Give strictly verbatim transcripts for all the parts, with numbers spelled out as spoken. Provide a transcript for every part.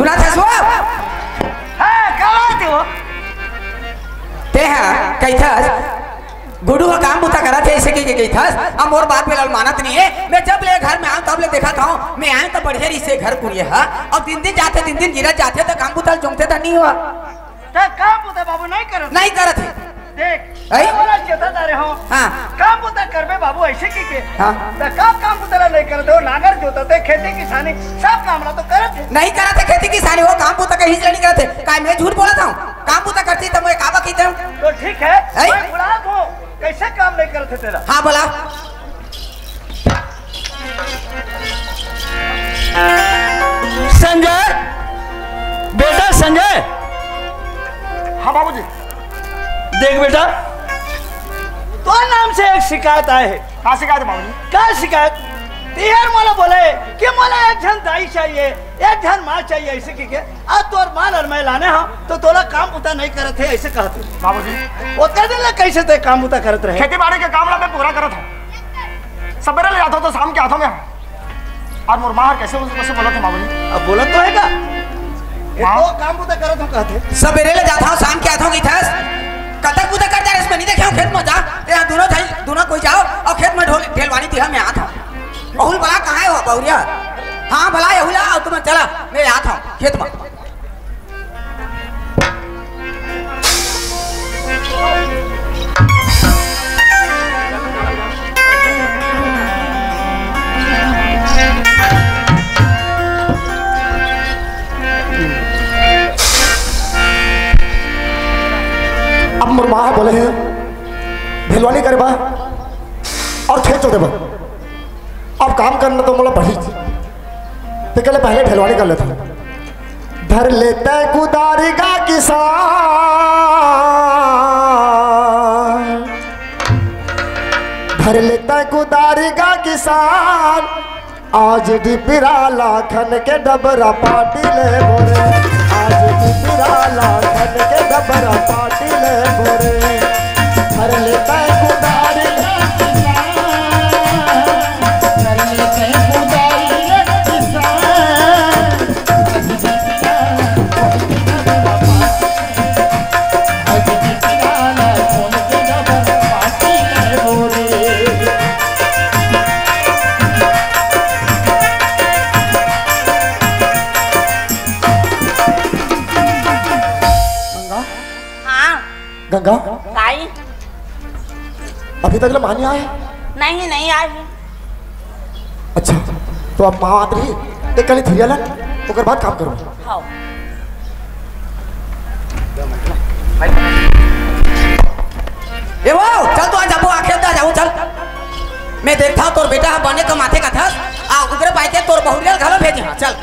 सुनत हस वो? हाँ, का बात हे वो? ते हा कहिथस, गुडू ह काम बुता करत हे, अइसे कहिके कहिथस। अब मोर बात में लल मानत नहीं हे। मैं जब ले घर में आऊं, तब ले देखत हूं, मैं आए तो बढ़िया रहिसे घर कुरिया ह। अब दिन दिन जाथे, दिन दिन गिरत जाथे, तो काम बुता ल जोंगथे त नहीं हुआ। त काम बुता बाबू नहीं करत? नहीं करत हे। देख, अई? मैं बोला चेता जा रहे हो। हाँ। काम बुता करबे बाबू, अइसे कहिके। हाँ। त का काम बुता ला नहीं करत हो? नांगर जोतत हे, खेती किसानी, सब काम ला तो करत हे। नहीं करत हे खेती किसानी, वो काम बुता कहीं से नहीं करत हे। काय मैं झूठ बोलत हूँ? काम बुता करती त मैं काबा कहिते हूँ? तो ठीक है, अई? मैं बुलात हूँ, कइसे काम नहीं करत हे तेला? हाँ, बोला। संजय, बेटा संजय। हाँ बाबूजी। देख बेटा, तोर नाम से एक शिकायत आए हे। का शिकायत हे बाबूजी? का शिकायत? तेहर मोला बोले कि मोला एक झन दाई चाहिए, एक झन माँ चाहिए, अइसे कहिके। अब तोर माँ ल मैं लाने हंव, त तोला काम बुता नहीं करत हे, अइसे कहत हे। बाबूजी। ओतका दिन ले कइसे ते काम बुता करत रहे? खेती बाड़ी के काम ला मैं पूरा करत हंव। सबेरे ले जात हंव त शाम के आत हंव मैं। आज मोर माँ हर कइसे, कइसे बोलत हे बाबूजी? अब बोलत तो हे का? ये हाँ। तो काम बुता करत हंव कहत हे। सबेरे ले जात हंव, शाम के आत हंव कहिथस। कतक बुता करत रहे, मैं नहीं देखे हंव खेत में। जा, ते हा दूनों झन, दूनों कोई जाव अउ खेत में ढोल, ढेलवानी दिहा, मैं आत हंव। अहू ल बला, कहाँ हे वो बहुरिया? हाँ, बला अहू ला, अउ तुम चला, मैं आत हंव खेत में। अब मोर माँ बोले हे, ढेलवानी करे बर अउ खेत जोते बर। अब काम करना तो मोला पड़ही। तेकर ले पहले ढेलवानी कर लेथंव। धर लेते कुदारी गा किसान, धर लेते कुदारी गा किसान, आज डिपिरा ला खन के डबरा पाटी लेबो रे, आज डिपिरा ला खन के डबरा पाटी लेबो रे। धर लेते कुदारी गा किसान, धर लेते कुदारी गा किसान। गंगा। हाँ। गंगा। काई? अभी तक ले माँ नहीं आए? नहीं, नहीं आए हे। अच्छा, तो अब माँ आत रही, ते कल थरिया ला, ओकर बाद काम करो। हाँ। ए वो, चल तो आज जाबो, आखे दा जाबो, चल। मैं देखथंव तोर बेटा ह बने कमाथे कथस, आ उगरे पाई के तोर बहुरिया ल घलो भेजे हंव, चल।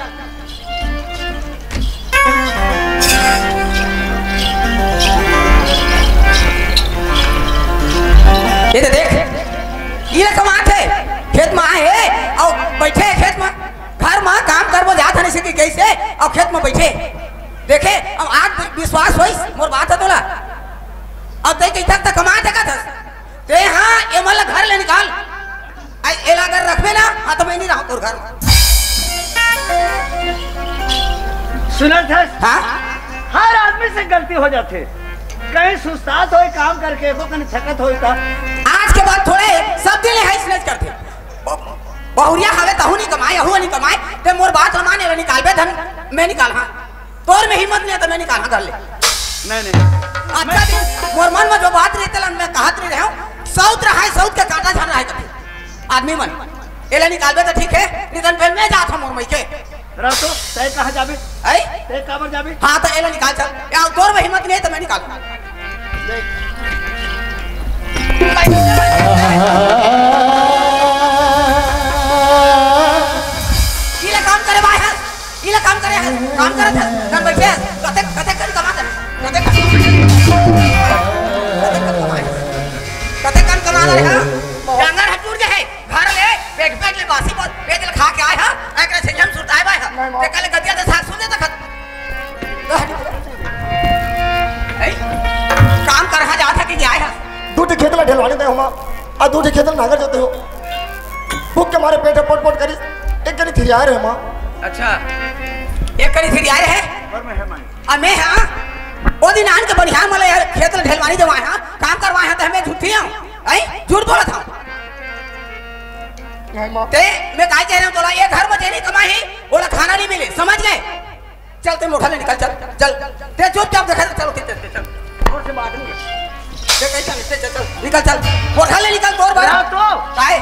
ये तो देख, ये कमात हे, खेत में आए हे, अउ बइठे हे खेत में, घर में काम करबो जात हे, अइसे कहिके अउ खेत में बइठे। देखे, अब आज विश्वास होइस मोर बात ह तोला। अब ते कहिथस त कमात हे कथस। ते हाँ, एमन ला घर ले निकाल। आई एला अगर रखबे ना, हाँ, तो मैं नहीं रहूँ तोर घर में। सुनत हस? हाँ? हर आदमी से गलती हो जाथे। कहीं सुस्तात होय काम करके, को कहीं थकत होय त। आज के बाद थोड़े सब दिन ले हइस नच करथे। ब-, बहुरिया हवे तहू नहीं कमाए, अहू नहीं कमाए, ते मोर बात ल मान, एला निकालबे धन, मैं निकाल, हाँ। तोर में हिम्मत नहीं हे त मैं निकालहूँ घर ले। नहीं, नहीं। अच्छा दिन, मोर मन में जो बात रहिथे तेला मैं कहत रहे हूँ, सौत रहाय, सौत के कांटा झन रहाय कथे आदमी मन। एला निकालबे त ठीक हे, नहीं त फेर मैं जात हूँ मोर मइके। रह तो, तैं कहाँ जाबे? आई? तैं काबर जाबे? हाँ, त एला निकाल चल। या तोर में हिम्मत नहीं हे त मैं निकाल। इला काम करे भाई, इला काम करे, काम करत हे, कन बइठे हे, कते, कते कन कमात हे, कते कन, कते कन कमात हे, कते कन कमात हे, हाँ? डंगर ह टूट जाए, घर ले, बेच, बेच ले, बासी बोल, बेच ले, खा के आए हे, एकरे से हम सुरताए बाए हे, नहीं, माँ। ते कल गतिया तो साग सुने तक। ए, काम करहा जात हे कि नहीं आए हे? दू ठे खेत ला ढेलवाने दे हो माँ, आ दू ठे खेत ला नांगर जोते हो। भूख के मारे पेट पोट पोट करी, एक घड़ी थिरियाए रहे माँ। अच्छा। एक करी फिर आए रहे। घर में है माई। आ मैं हाँ, ओ दिन आन के बनिहार मला यार खेत ल ढेलवानी देवाए हाँ, काम करवाए हाँ, त हमें झूठी हूँ, आई झूठ बोलत हूँ। नहीं माँ। ते मैं काय कह रहे हूँ तोला, ये घर में जेनी कमाई ही, ओला खाना नहीं मिले, समझ गए? चल ते मोटर ले निकल, चल, चल, ते चुपचाप देखा, चलो, चल, चल, चल, जोर से बात नहीं है। चल, चल, चल, चल, चल, निकल, चल, मोटर ले निकल, तोर बारा। ना तो। काय?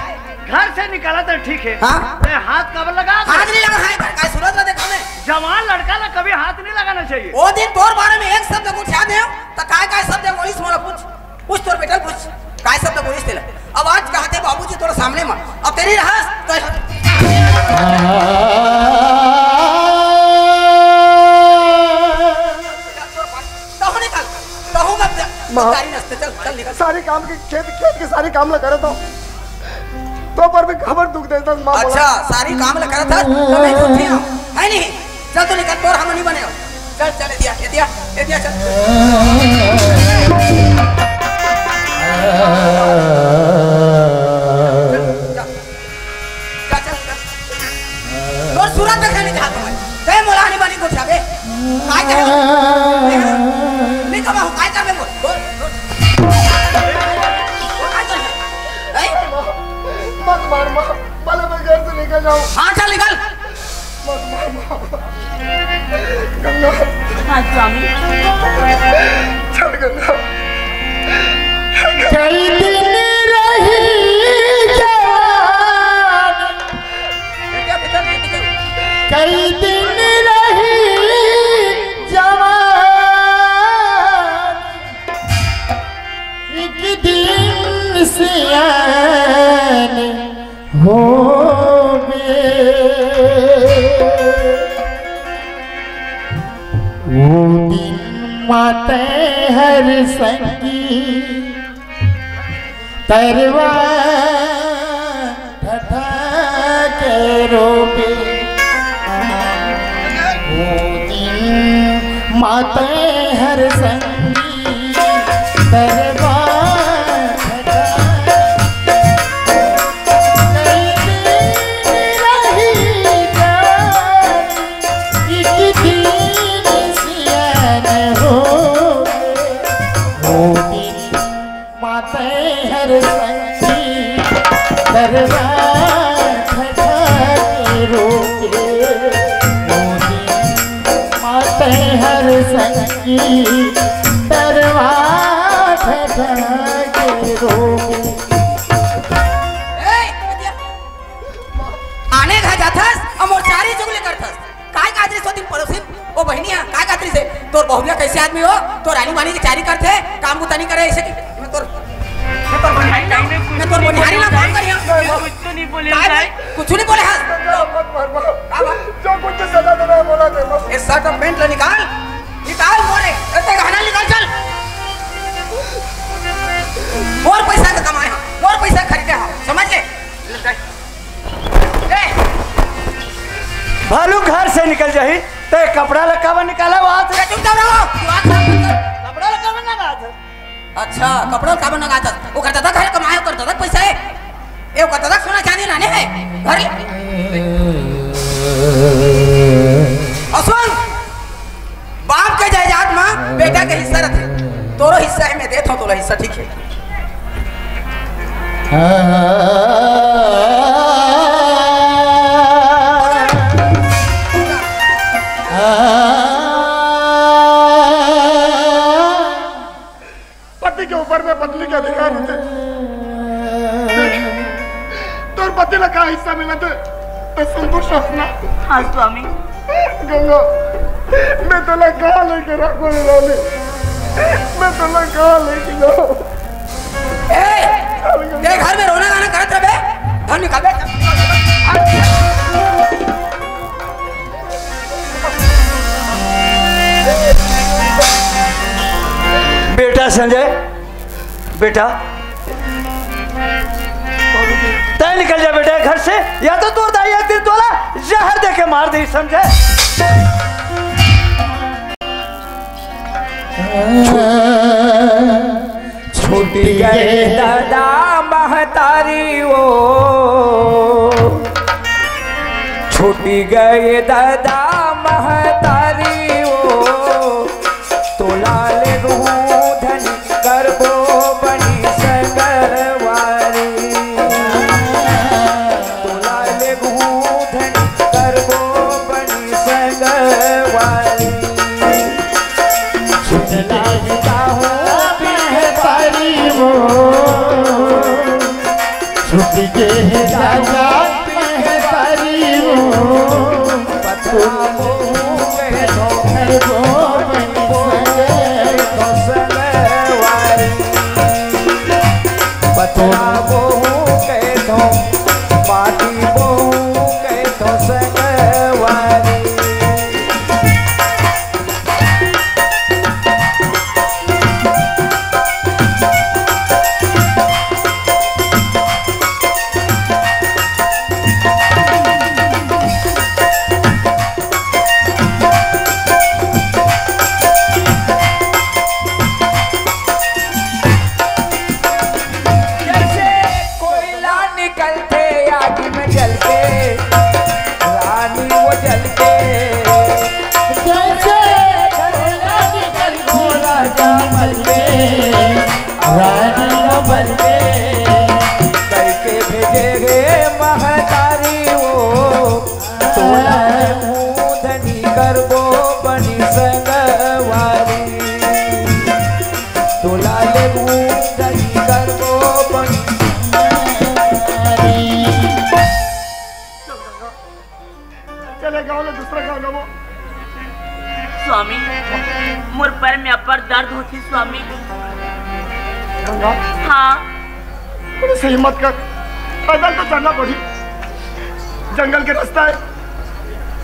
घर से निकाला तो ठीक है। हाँ? ते हाथ काबर लगा? हाथ नहीं लगा, हाथ पर काय सूरत ना देखा मैं। जवान लड़का ना कभी हाथ नहीं लगाना चाहिए। वो दिन तोर बारे में एक शब्द पूछा दे, तो काय काय शब्द बोलिस मोला पूछ, पूछ तोर बेटा पूछ, काय शब्द बोलिस तेला? अब आज कहते बाबूजी तोर सामने में, अब तेरी रहस तो तहु निकल, तहु मत जा। माँ, गाड़ी नस्ते, चल, चल निकल। सारे काम के खेत, खेत के सारे काम ला करत हूँ। तो पर भी खबर दुख देता माँ बोला। अच्छा, सारी काम ला करत हस, तो मैं झूठी हूँ, है नहीं? चल तो निकल, तोर हम नहीं बने हो। चल, चल, ए दिया, ए दिया, ए दिया, चल। चल, चल, चल, चल। तोर सूरत देखे नहीं चाहत मैं। ते मोला नहीं बनी कुछ अबे। काय कहे? नहीं कमा हूँ, काय कर मैं बोल, बोल, बोल। बोल, काय कर मैं? हैं? मत मार माँ, भले मैं घर से निकल जाऊँ। हाँ, चल निकल। मत मार माँ। गंगा। हाँ, स्वामी। चल गंगा। कई दिन रही जवान, कई दिन रही जवान, एक दिन सियान होबे। वो दिन माते हर संगी तरवा ठठा के रोबे। वो दिन माते हर संगी तरवा ठठा के रोबे। एक दिन सियान हो, वो दिन माते हर संगी तरवा ठठा के रोबे। वो दिन माते हर संगी तरवा ठठा के रोबे। ए, आने घर जाथस, अउ मोर चारी चुगली करथस। काय कादरी सो दिन पड़ोसी, ओ बहिनी हा, काय कादरी से? तोर बहुरिया कैसे आदमी हो? तोर रानी वानी के चारी करथे, काम बुता नहीं करे ऐसे की। मैं तोर, मैं तोर बनिहारी ना, मैं तोर बनिहारी ना काम करिया। कुछ तो नहीं बोले काय भाई। भाई? कुछ नहीं बोले हाँ। मत मार, मार। का बात? जो कुछ सजा देना है, बोला दे, बस। ये शर्ट और पैंट ला निकाल, निकाल मोरे, इतने गहना निकाल, चल। मोर पैसा का कमाए हाँ, मोर पैसा खरीदे हाँ, समझ गए? ए! भालू घर से निकल जाही, ते कपड़ा ला काबर निकाला वो हाथ से? चुपचाप रहो, तू हाथ साफ मत कर। कपड़ा ला काबर ना हाथ? अच्छा, कपड़ा ला काबर ना हाथ? ओकर दादा घर कमाए, ओकर दादा पैसा है। ए, ओकर दादा सोना चांदी नाने है। घर ले। और सुन, बाप के जायदाद म बेटा के हिस्सा रथे। तोरो हिस्सा है, मैं देत हूँ तोला हिस्सा, ठीक है? पति के ऊपर में पत्नी के अधिकार होथे। देख, तोर पति ला का हिस्सा मिलथे, त संतुष्ट हस ना? हाँ स्वामी। गंगा, मैं तोला कहाँ लेके रखूँ रे रानी? मैं तोला कहाँ लेके जाऊँ? ए, ते घर में रोना गाना करत रहे बे? घर निकाल बे। बेटा संजय, बेटा, तय निकल जा बेटा घर से, या तो तोर दाई एक दिन तोला जहर दे के मार दे, समझे? छूट गए दादा महतारी वो, छूट गए दादा महतारी। राजा महतारी वो, पतरा वो कह दो, घर वो बन संगवारी। पतरा वो कह दो, माटी वो कह दो संगवारी। जैसे कोयला निकलते आग में जलते, रानी वो जलते। जैसे कोयला निकलते राजा मलते, रानी वो बलते। करके भेजे रे महतारी वो, तोला मूंदनी करबो बनी संगवारी। तोला ले मुंदरी करबो बन। चले गाँव ले दूसरा गाँव जाबो। स्वामी, मोर पैर में अब्बड़ दर्द होथे स्वामी। गंगा, हाँ। थोड़ी सी हिम्मत कर, पैदल तो चलना पड़ी, जंगल के रास्ता है।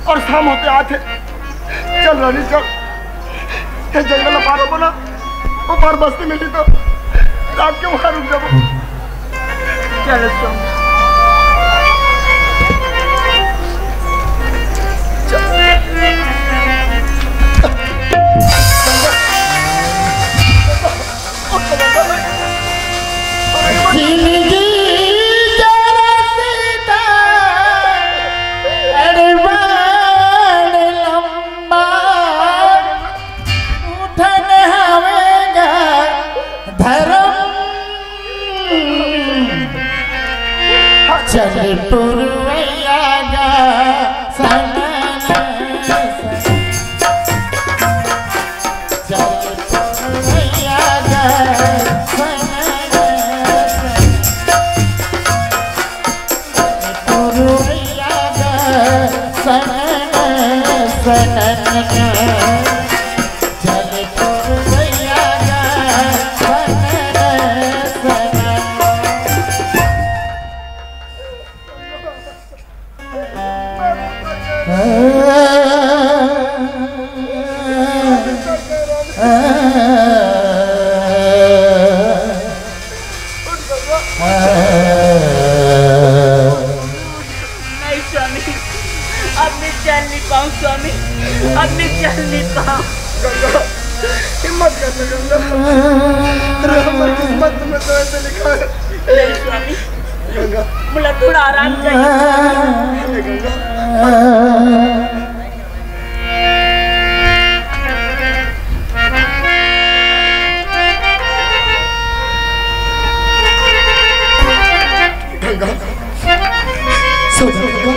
अउ शाम होते आथे। चल रानी चल, ये जंगल ला पार होबो ना, वो पार बस्ती मिली तो रात के वहाँ रुक जाबो। चलो स्वामी। जिंदगी जरा सीता अड़बड़ लंबा उठन हवेगा धर्म। चल पुरवैया गा संगन संग। नहीं स्वामी, अब मैं चल नहीं पाऊँ स्वामी, अब मैं चल नहीं पाऊँ। गंगा, हिम्मत कर ले गंगा। अरे हमारी किस्मत में तो ऐसे लिखा है। नहीं स्वामी, गंगा। बोला थोड़ा आराम चाहिए। अरे गंगा। गंगा, सो जा गंगा,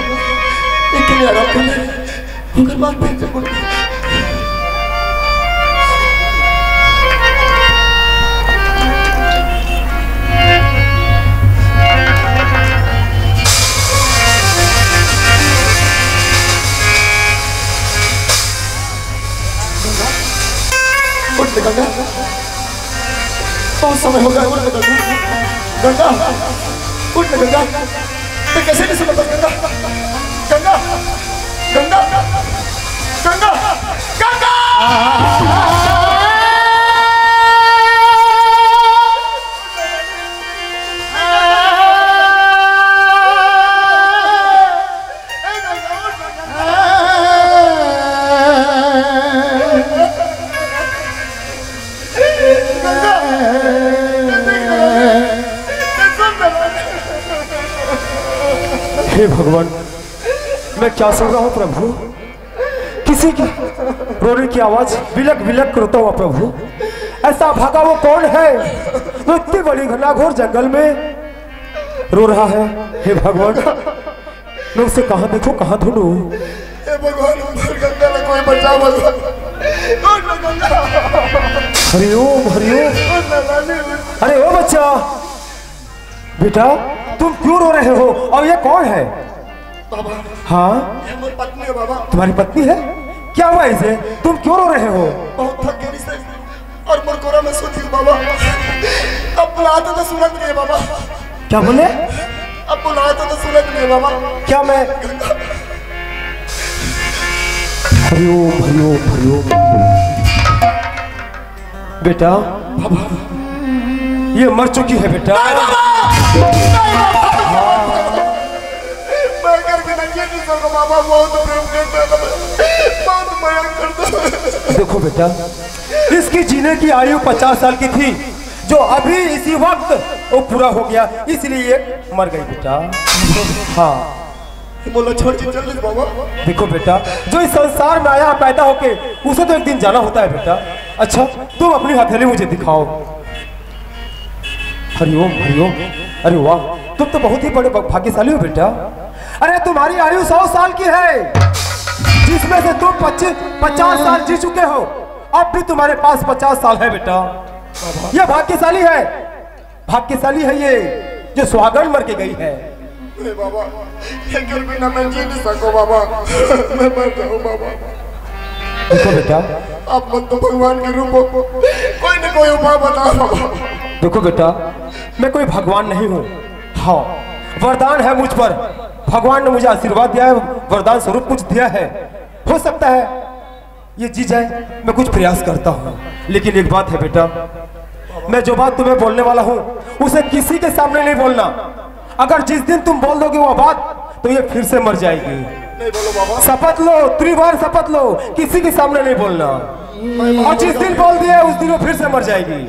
एक के लिए आराम कर ले, ओकर बाद फिर से बोल। गंगा, उठ ना गंगा, बहुत समय हो गया, उठ ना गंगा। गंगा, उठ ना गंगा, मैं कैसे नहीं सुना था गंगा, गंगा, गंगा, गंगा, गंगा। हे भगवान, मैं क्या सुन रहा हूँ प्रभु? किसी की रोने की आवाज, बिलख बिलख रोता हुआ प्रभु। ऐसा भागा वो कौन है जो इतनी बड़ी घनाघोर जंगल में रो रहा है? हे भगवान, मैं उसे कहाँ देखूं, कहाँ ढूंढूं? हे भगवान, उधर गंगा में कोई बचाओ भगवान। कौन है गंगा? हरिओम, हरिओम। कौन है लाली? अरे ओ बच्चा, बेटा, तुम क्यों रो रहे हो और ये कौन है? बाबा, हाँ? ये हमारी पत्नी है बाबा। तुम्हारी पत्नी है? क्या हुआ इसे? तुम क्यों रो रहे हो? बहुत थक गई से और मोर कोरा में सोती हूँ बाबा। अब बुलाते तो सुनत नहीं है बाबा। क्या बोले? अब बुलाते तो सुनत नहीं है बाबा। क्या मैं हरिओम, हरिओम, हरिओम। बेटा, ये मर चुकी है बेटा। नहीं बाबा! नहीं बाबा! मैं कर भी नहीं, ये नहीं सकूं बाबा, बहुत प्रेम करता था, बहुत मया करता था। देखो बेटा, इसकी जीने की आयु पचास साल की थी, जो अभी इसी वक्त वो पूरा हो गया, इसलिए ये मर गई बेटा। हाँ। मोला छोड़ के चल दे बाबा। देखो बेटा, जो इस संसार में आया, पैदा होके, उसे तो एक दिन जाना होता है बेटा। अच्छा, तुम अपनी हथेली मुझे दिखाओ। हरिओम, हरिओम। अरे वाह, तुम तो बहुत ही बड़े भाग्यशाली हो बेटा। अरे, तुम्हारी आयु सौ साल की है, जिसमें से तुम पच्चीस, पचास साल जी चुके हो, अब भी तुम्हारे पास पचास साल है बेटा। ये भाग्यशाली है, भाग्यशाली है ये, जो सुहागन मर के गई है। अरे बाबा, एकर बिना मैं जी नहीं सकूं बाबा, मैं मर जाऊं बाबा। देखो बेटा, आप मत तो भगवान के रूप हो, कोई ना कोई उपाय बताओ बाबा। देखो बेटा, मैं कोई भगवान नहीं हूँ। हाँ, वरदान है मुझ पर, भगवान ने मुझे आशीर्वाद दिया है, वरदान स्वरूप कुछ दिया है। हो सकता है ये जी जाए, मैं कुछ प्रयास करता हूँ। लेकिन एक बात है बेटा, मैं जो बात तुम्हें बोलने वाला हूँ, उसे किसी के सामने नहीं बोलना। अगर जिस दिन तुम बोल दोगे वो बात, तो ये फिर से मर जाएगी। नहीं बोलो बाबा। शपथ लो, त्रिवार शपथ लो, किसी के सामने नहीं बोलना। और जिस दिन बोल दिया, उस दिन वो फिर से मर जाएगी।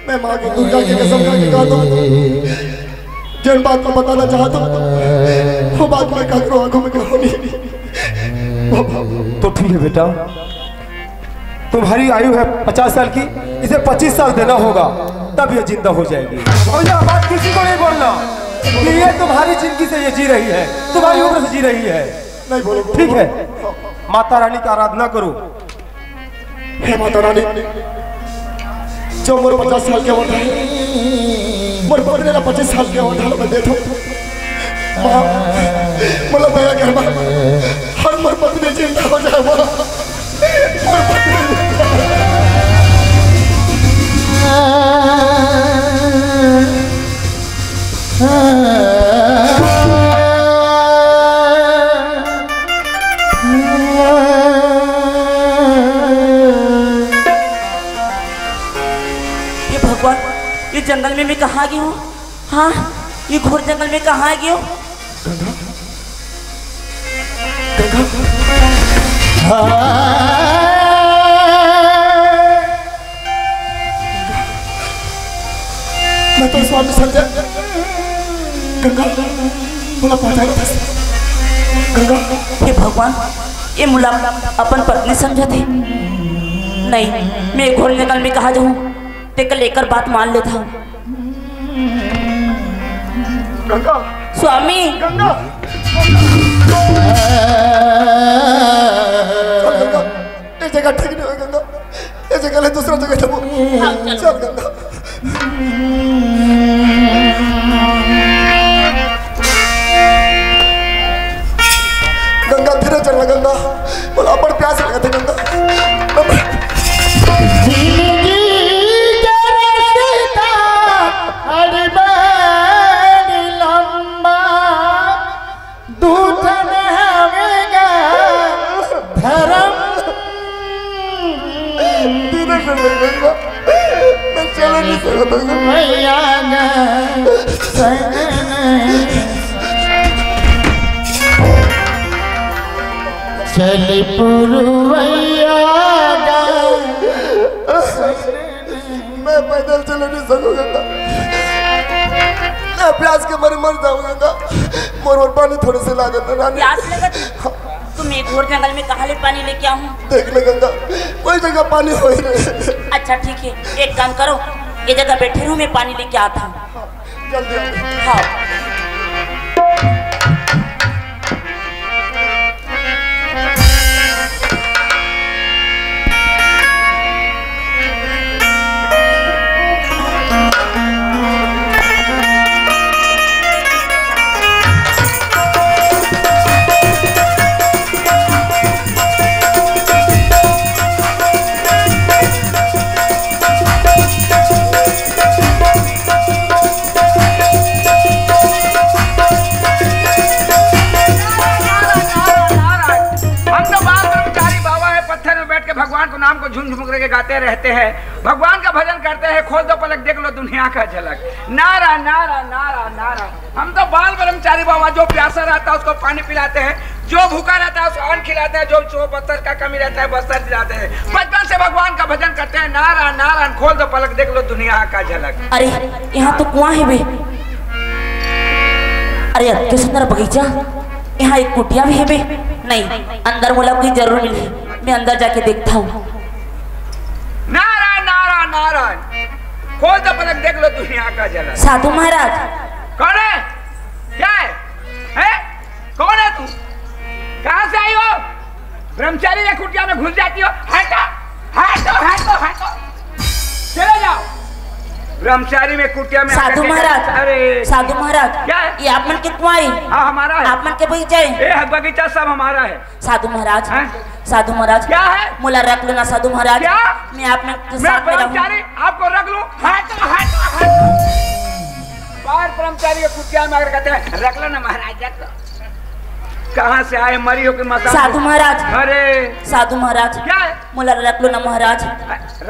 मैं माँ की दुर्गा की कसम खा के कहता हूँ, जिन बात को बताना चाहता हूँ, वो बात मैं काकरो आंखों में कहूँ नहीं। तो ठीक है बेटा, तुम्हारी आयु है पचास साल की, इसे पच्चीस साल देना होगा, तब ये जिंदा हो जाएगी। और यह बात किसी को नहीं बोलना कि ये तुम्हारी जिंदगी से ये जी रही है, तुम्हारी उम्र से जी रही है। नहीं बोलो। ठीक है, माता रानी की आराधना करो। हे माता रानी, जो मोर पचास साल के उम्र है, मोर पत्नी ला पच्चीस साल के उम्र में दे दो। माँ, मोला दया कर माँ, हर मोर पत्नी जिंदा हो जाए माँ। मोर पत्नी जिंदा हो जाए। हे भगवान, ये जंगल में मैं कहाँ आ गई हूँ? हाँ, ये घोर जंगल में कहाँ आ गई हूँ? गंगा? गंगा? हाँ। मैं तो स्वामी संजय। गंगा, मोला पहचानत हस? गंगा। हे भगवान, ये मोला अपन पत्नी समझत हे। नहीं, मैं घोर जंगल में कहाँ जाऊँ? तेकर ले एकर बात मान लेथंव। गंगा। स्वामी। गंगा। गंगा, ये जगह ठीक नहीं है गंगा, ये जगह ले दूसरा जगह जाबो। हाँ, चलो। चल गंगा। गंगा, धीरे चल ना गंगा, मोला बड़ प्यास लगत हे गंगा। जिंदगी के रस्ता अरे बड़ लंबा, दू ठन हवे गा धरम। धीरे से ले गंगा, मैं चल नहीं सकता हूँ। भैया गा, चल पुरवैया गा। मैं पैदल चल नहीं सकूंगा। मैं प्यास के मारे मर जाऊंगा। मोर बर पानी थोड़े से लागत हे रानी। प्यास लगत? तुम ये घोर जंगल में कहाँ ले पानी लेके आऊँ? देख ले गंगा, कोई जगह पानी होई रे। अच्छा ठीक है, एक काम करो, ये जगह बैठे रहो, मैं पानी लेके आता हूँ। जल्दी आ। हाँ। झुमझुम करके गाते रहते हैं, भगवान का भजन करते हैं। खोल दो पलक, देख लो दुनिया का झलक। नारा, नारा, नारा, नारा। हम तो बाल ब्रह्मचारी बाबा, जो प्यासा रहता है उसको पानी पिलाते हैं, जो भूखा रहता है उसको अन्न खिलाते हैं, जो जो बस्तर का कमी रहता है बस्तर दिलाते हैं। बचपन से भगवान का भजन करते हैं। नारा, नारा, खोल दो पलक, देख लो दुनिया का झलक। अरे, यहाँ तो कुआं है बे। अरे, अतके सुंदर बगीचा, यहाँ एक कुटिया भी है बे। नहीं, अंदर मोला कोई जरूर मिली, मैं अंदर जाके देखता हूँ। नारायण, नारायण, नारायण। खोल दो पलक, देख लो दुनिया का झलक। साधु महाराज। कौन है? क्या है? हैं? कौन है तू? कहाँ से आई हो? ब्रह्मचारी के कुटिया में घुस जाती हो। हटो, हटो, हटो, हटो। चले जाओ। ब्रह्मचारी में कुटिया में आकर साधु के महाराज, अरे। साधु महाराज, क्या है? ये आप मन के कुआं है? हाँ, हमारा है। आप मन के बगीचा है? ये है बगीचा, सब हमारा है। साधु महाराज, हैं? साधु महाराज, क्या है? मोला रख लो ना साधु महाराज। क्या? मैं आप मन के मैं साथ में रहूं। ब्रह्मचारी आपको रख लूं? हटो, हटो, हटो। बाहर ब्रह्मचारी के कुटिया में आकर कहते हैं, "रख लो ना महाराज, रख लो।" कहाँ से आए, मरी हो कि मसाल? साधु महाराज। अरे। साधु महाराज। क्या है? मोला रख लो ना महाराज।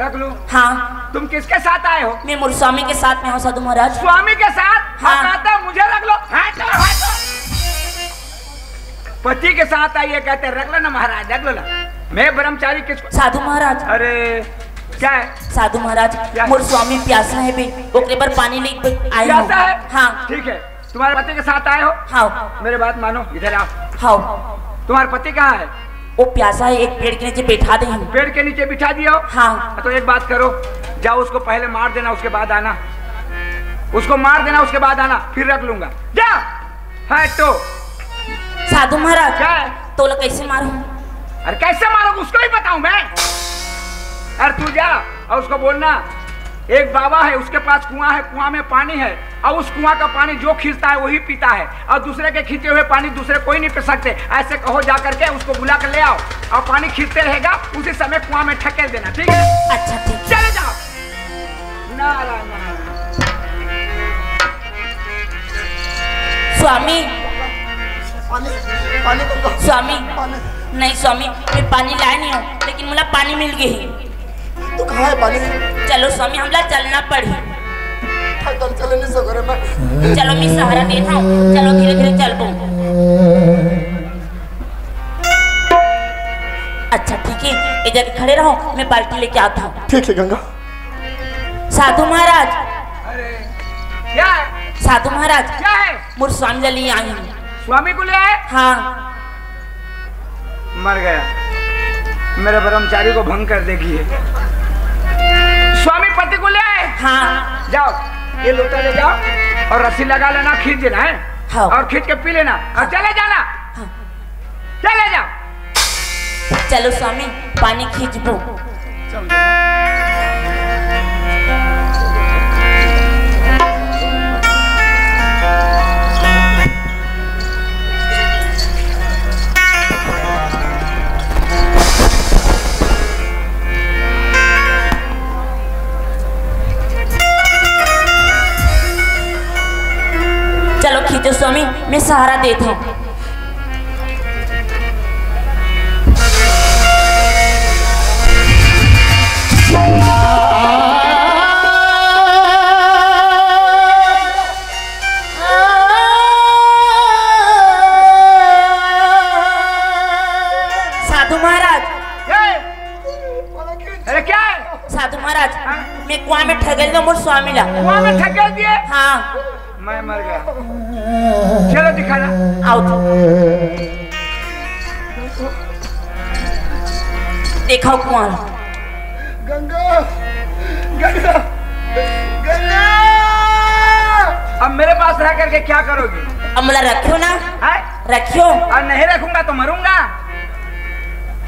रख लो? हाँ। तुम किसके साथ आए हो? मैं मोर स्वामी के साथ में हूँ साधु महाराज। स्वामी के साथ? हाँ। और कहता, "मुझे रख लो।" हटो, हटो। पति के साथ आई है, कहते, "रख लो ना महाराज, रख लो ना।" मैं ब्रह्मचारी किसको? साधु महाराज। अरे, क्या है? साधु महाराज, क्या है? मोर स्वामी प्यासा है बे, ओकरे बर पानी लेके आए हो। प्यासा है? हाँ। ठीक है, तुम्हारे पति के साथ आए हो? हाँ। मेरे बात मानो, इधर आओ। हाँ। तुम्हारे पति कहाँ है? वो प्यासा है, एक पेड़ के नीचे बैठा दे हूँ। पेड़ के नीचे बिठा दिया हो? हाँ। तो एक बात करो, जाओ उसको पहले मार देना, उसके बाद आना। उसको मार देना, उसके बाद आना, फिर रख लूंगा। जा। है तो। साधु महाराज, क्या है? तोला कैसे मारूं? अरे कैसे मारूं, उसको ही बताऊं मैं? अरे तू जा और उसको बोलना, एक बाबा है, उसके पास कुआं है, कुआं में पानी है, और उस कुआं का पानी जो खींचता है वही पीता है, और दूसरे के खींचे हुए पानी दूसरे कोई नहीं पी सकते। ऐसे कहो, जा करके उसको बुला कर ले आओ, और पानी खींचते रहेगा, उसी समय कुआं में ढकेल देना, ठीक है? अच्छा, ठीक है। चले जाओ। नारायण, नारायण। स्वामी। पानी, पानी तो दो। स्वामी। पानी। नहीं स्वामी, मैं पानी लाए नहीं हूँ, लेकिन मोला पानी मिल गई। तो कहाँ है पानी? चलो स्वामी, हमला चलना पड़ी। पैदल चले नहीं सको रे मैं। चलो, मैं सहारा देत हूँ, चलो धीरे धीरे चलबो। अच्छा ठीक है, ए जगह खड़े रहो, मैं बाल्टी लेके आता हूँ। ठीक है गंगा। साधु महाराज। अरे, क्या है? साधु महाराज, क्या है? मोर स्वामी ला ले आई हूँ। स्वामी को ले आए? हाँ। मर गया, मेरे ब्रह्मचारी को भंग कर देगी ये। स्वामी पति को ले आए? हाँ। जाओ, ये लोटा ले जाओ और रस्सी लगा लेना, खींच देना है। हाँ। और खींच के पी लेना और चले जाना। हाँ। चले जाओ। चलो स्वामी, पानी खींचबो। चलो खींचो स्वामी, मैं सहारा देत हूँ। साधु महाराज। ए! अरे क्या है? साधु महाराज, हाँ? मैं कुआं में ढकेल दूं मोर स्वामी ला। कुआं में ढकेल दिए? हाँ। मैं मर गया। चलो दिखाना। आओ तो। देखो कुआं। गंगा, गंगा, गंगा। अब मेरे पास रह करके क्या करोगी? अब मोला रखियो ना। हैं? रखियो। और नहीं रखूंगा तो मरूंगा।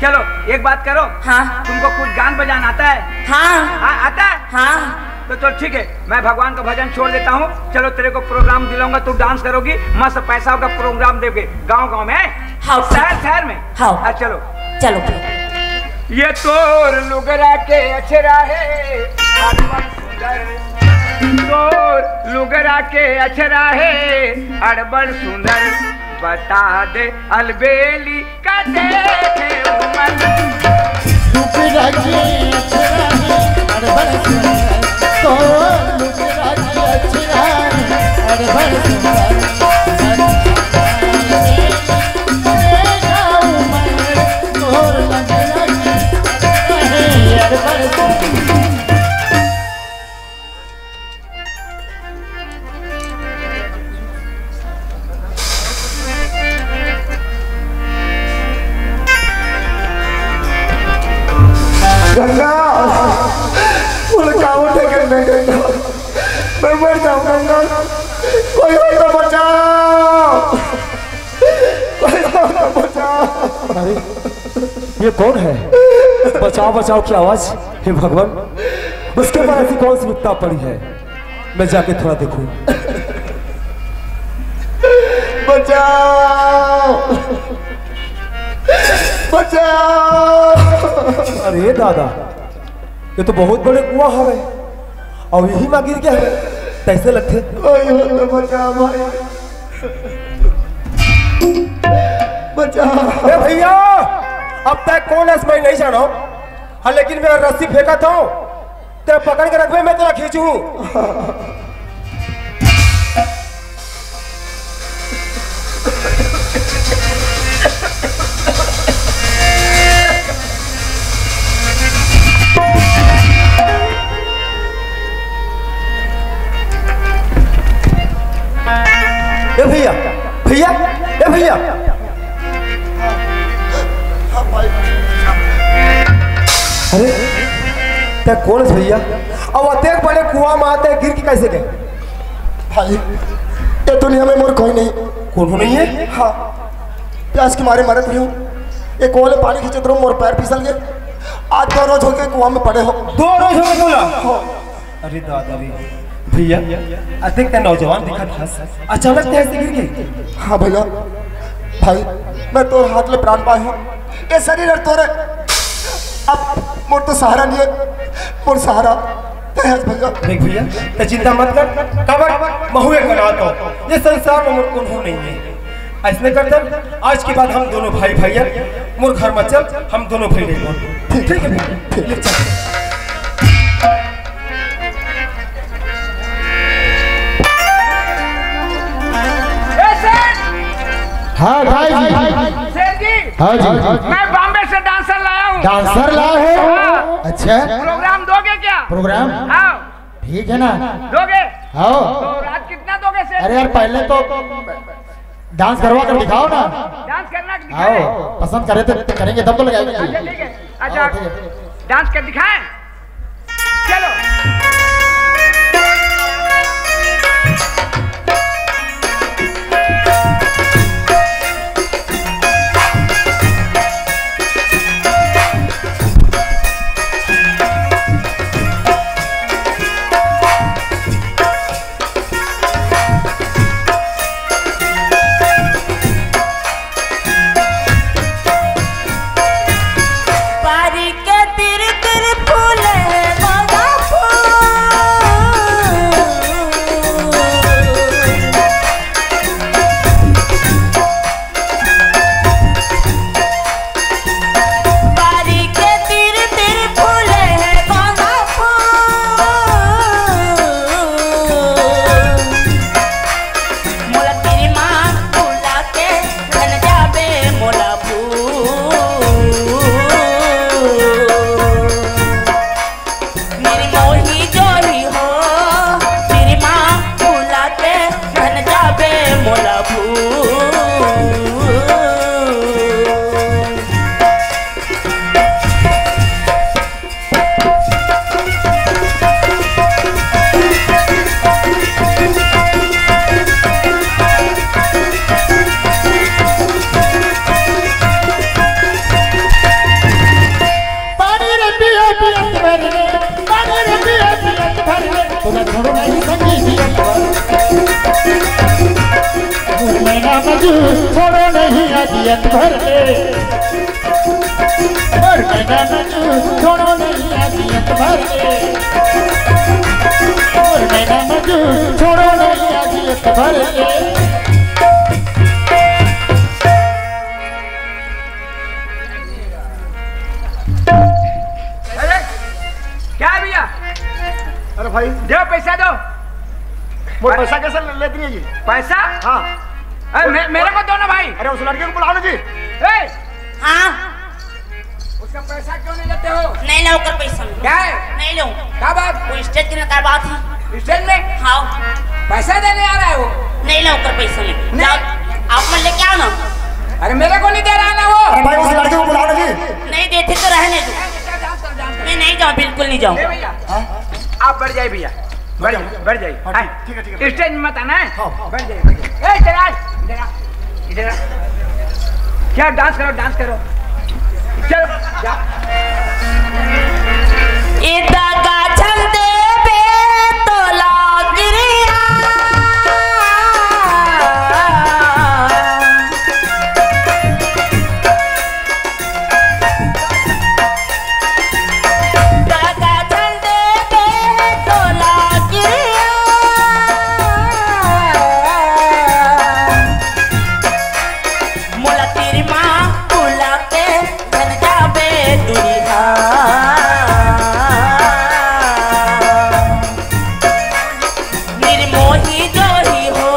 चलो एक बात करो। हाँ। तुमको कुछ गान बजाना आता है? हाँ। हाँ, आता है? हाँ। तो चल ठीक है, मैं भगवान का भजन छोड़ देता हूँ। चलो तेरे को प्रोग्राम दिलाऊंगा, तू डांस करोगी, मस्त पैसा का प्रोग्राम देगी गांव गांव में, हाँ, ठीक। शहर शहर में। हाँ। हाँ, चलो। चलो। ये तोर लुगरा के अछरा है, अड़बड़ सुंदर। तोर लुगरा के अछरा है, अड़बड़ सुंदर। बता दे अलबेली का देखे उमर। टुकड़ा की अक्षरा है, अरे बड़ सुंदर। तो टुकड़ा की अक्षरा है, अरे बड़ सुंदर। अरे गाँव में तोर लग लगी, अरे बड़ सुंदर। गंगा, मोला का होथे गंगा, गंगा, मैं मर जाऊं गंगा, कोई हो तो बचाओ, कोई हो तो बचाओ। अरे, ये कौन है? बचाओ, बचाओ की आवाज। हे भगवान, उसके ऊपर ऐसी कौन सी विपदा पड़ी है? मैं जाके थोड़ा देखूं। बचाओ, बचाओ। अरे दादा, ये तो बहुत बड़े कुआं हवे, अउ यही मा गिर गया है, कैसे लगथे? कोई हो तो बचाओ भाई। बचाओ। ए भैया, अब तक कौन हस मैं नहीं जानो, हाँ, लेकिन मैं रस्सी फेंकत हूँ, ते पकड़ के रखबे, मैं तेला खींचू। ए भैया, भैया, ए भैया। अरे, ते कौन है भैया? अब अतेक बड़े कुआं मा ते गिर के कैसे गए? भाई, ये दुनिया में मोर कोई नहीं। कोनो नहीं है? हाँ, प्यास के मारे मरत रही हूँ। ये कुआं ले पानी खींचत रहो, मोर पैर फिसल गए। आज दो रोज हो गए कुआं में पड़े हो। दो रोज हो गए बोला? हाँ। अरे दादा रे, भैया, अतेक ते नौजवान दिखत हस, अचानक ते ऐसे गिर गए? हाँ भैया, भाई, मैं तोर हाथ ले प्राण पाए हूँ। ये शरीर और तोरे, अब मोर तो सहारा नहीं है, मोर सहारा ते हस भैया। देख भैया, ते चिंता मत कर, काबर महू एक अनाथ हूँ, ये संसार में मोर कोनो नहीं है। ऐसने करथन, आज के बाद हम दोनों भाई भैया, मोर घर में चल, हम दोनों भाई रहिबो। ठीक, ठीक है भैया, ले चल। ए सेठ! हाँ भाई जी। सेठ जी, हाँ जी। मैं बॉम्बे से डांसर लाया हूँ। डांसर लाए हो? हाँ। अच्छा। प्रोग्राम दोगे क्या? प्रोग्राम? हाँ। ठीक है ना? दोगे? हाँ। तो रात कितना दोगे सेठ? अरे यार, पहले तो डांस करवा कर दिखाओ ना। डांस करना दिखाए? आओ, पसंद करे तो करेंगे, तब तो लगाएंगे। अच्छा, ठीक है। अच्छा, आओ, ठीक है। डांस कर दिखाए? चलो। बारी के तिर तिर फूले हे गोंदा फूल। बारी के तिर तिर फूले हे गोंदा फूल। मोला तेरी माँ बुला के धन जाबे मोला भूल। निर्मोही जोही हो, तेरी माँ बुला के धन जाबे मोला भूल। पानी रे पिया पियत भर ले, पानी रे पिया पियत भर ले, तोला छोड़ो नहीं संगी जियत भर। मोर मैना मजू छोड़ो नहीं अजियत भर ले। मोर मैना मजू छोड़ो नहीं अजियत भर ले। मोर मैना मजू छोड़ो नहीं अजियत भर ले। पैसा? हाँ। अरे, मे-, मेरे को दो ना भाई। अरे, उस लड़के को बुलाओ ना जी। ए! हाँ। उसका पैसा क्यों नहीं लेते हो? नहीं लो ओकर पैसा में। क्या है? नहीं लो। क्या बात? वो stage के ना का बात है। Stage में? हाँ। पैसा देने आ रहा है वो? नहीं लो ओकर पैसा में। नहीं। जाओ, आप मन लेके आओ ना। अरे, मेरे को नहीं दे रहा है ना वो। अरे भाई, उस लड़के को बुलाओ ना जी। नहीं देते तो रहने दो। मैं नहीं जाऊँ, बिल्कुल नहीं जाऊँ। ए भैया, हाँ? आप बैठ जाइए भैया, बैठ जाइए, बैठ जाइए। हाँ, ठीक, हाँ। ठीक है, ठीक है। Stage में मत आना है। हाँ, हाँ। बैठ जाइए, बैठ जाइए। ए, इधर आ, इधर आ, इधर आ। क्या dance करो, dance करो। चलो, जा। इदा का छंदे बे तोला गिरिया। निर्मोही जो ही हो,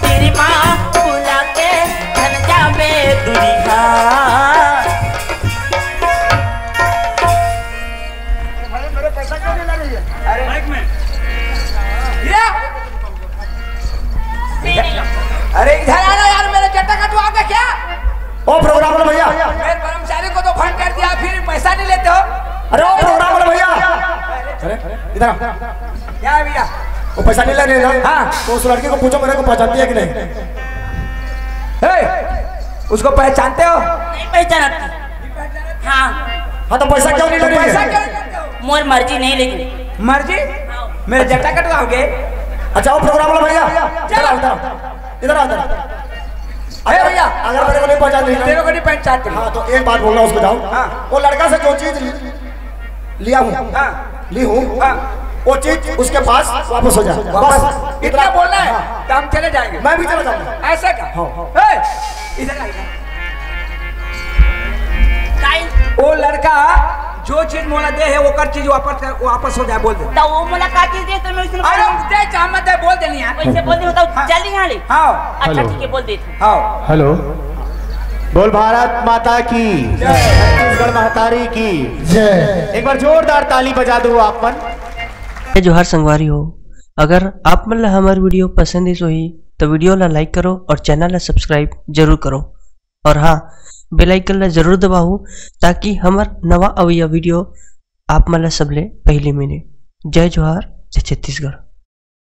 तेरी माँ बुला के धन जावे दुनिया। भाई, मेरे पैसा क्यों नहीं ला रही है? अरे, माइक में। ये? अरे, इधर आ ना यार, मेरे जट्टा कटवा के क्या? ओ प्रोग्राम वाला भैया। मेरे कर्मचारी को तो fund कर दिया, फिर पैसा नहीं लेते हो। अरे ओ प्रोग्राम वाला भैया। अरे इधर आ। क्या है भैया? वो पैसा नहीं ले रहे ना? हाँ। तो उस लड़की को पूछो मेरे को पहचानती है कि नहीं? ए, उसको पहचानते हो? नहीं पहचानती। हाँ। हाँ तो पैसा क्यों नहीं ले रही है? पैसा क्यों नहीं लेते हो? मोर मर्जी नहीं लेकिन। मर्जी? मेरे जट्टा कटवाओगे? अच्छा वो प्रोग्राम वाला भैया। इधर आओ, इधर आओ। इधर आओ, इधर आओ। अरे भैया, अगर मेरे को नहीं पहचान रही ना, तेरे को नहीं पहचानते। हाँ, तो एक बात बोलना उसको, जाओ। हाँ। वो लड़का से जो चीज लिया हूँ, हाँ। ली हूँ, हाँ। वो चीज उसके पास वापस हो जाए। वापस? बस, इतना इतना बोलना है, हाँ। तो हम चले जाएंगे। मैं भी चला जाऊंगा। ऐसे का? हाँ। ए, इधर आ, इधर। काई? वो लड़का जो चीज मोला दे है, ओकर चीज वापस कर, वापस हो जाए, बोल दे। तो वो मोला का चीज दे, तो मैं उसने अरे, बोल दे, चाह मत दे, बोल दे नहीं यार। वैसे बोल दे, बताओ, हाँ। जल्दी यहाँ ले। हाँ। अच्छा, हेलो। ठीक है, बोल देती हूँ। हाँ। हेलो। बोल भारत माता की जय। छत्तीसगढ़ महतारी की जय। एक बार जोरदार ताली बजा दो आप मन। जय जोहार संगवारी हो, अगर आप मन ला हमर video पसंद आइस होही तो video ला like करो और channel ला subscribe जरूर करो। और हाँ, bell icon ला जरूर दबाओ, ताकि हमर नवा अवइया video आप मन ला सबले पहिली मिले। जय जोहार, जय छत्तीसगढ़।